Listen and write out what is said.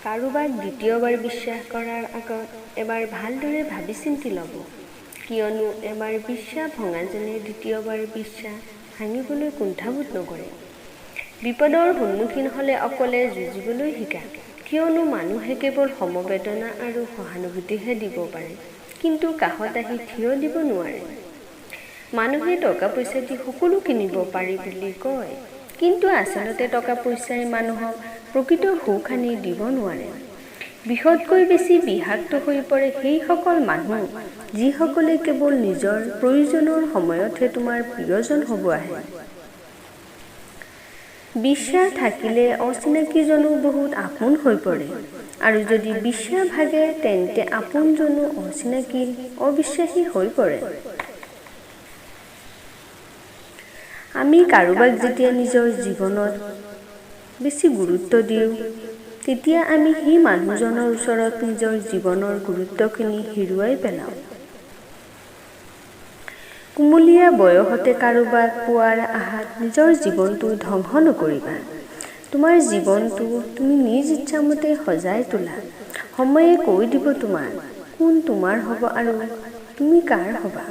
কাৰোবাক দ্বিতীয়বাৰ বিশ্বাস কৰাৰ আগত এবাৰ ভালদৰে ভাবি চিন্তি ল'ব, কিয়নো এবাৰ বিশ্বাস ভঙাজনে দ্বিতীয়বাৰ বিশ্বাস ভাঙিবলৈ কুণ্ঠাবোধ নকৰে। বিপদৰ সন্মুখীন হ'লে অকলে যুঁজিবলৈ শিকা, কিয়নো মানুহে কেৱল সমবেদনা আৰু সহানুভূতিহে দিব পাৰে, কিন্তু কাষত আহি থিয় দিব নোৱাৰে। মানুহে টকা পইচা দি সকলো কিনিব পাৰি বুলি কয়, কিন্তু আচলতে টকা পইচাই মানুহক প্ৰকৃত সুখ আনি দিব নোৱাৰে। বিষতকৈ বেছি বিষাক্ত হৈ পৰে সেইসকল মানুহ, যিসকলে কেৱল নিজৰ প্ৰয়োজনৰ সময়তহে তোমাৰ প্ৰিয়জন হ'ব আহে। বিশ্বাস থাকিলে অচিনাকিজনো বহুত আপোন হৈ পৰে, আৰু যদি বিশ্বাস ভাগে তেন্তে আপোনজনো অচিনাকি অবিশ্বাসী হৈ পৰে। আমি কাৰোবাক যেতিয়া নিজৰ জীৱনত বেছি গুৰুত্ব দিওঁ, তেতিয়া আমি সেই মানুহজনৰ ওচৰত নিজৰ জীৱনৰ গুৰুত্বখিনি হেৰুৱাই পেলাওঁ। কুমলীয়া বয়সতে কাৰোবাক পোৱাৰ আশাত নিজৰ জীৱনটো ধ্বংস নকৰিবা। তোমাৰ জীৱনটো তুমি নিজ ইচ্ছামতে সজাই তোলা। সময়ে কৈ দিব তোমাক কোন তোমাৰ হ'ব আৰু তুমি কাৰ হ'বা।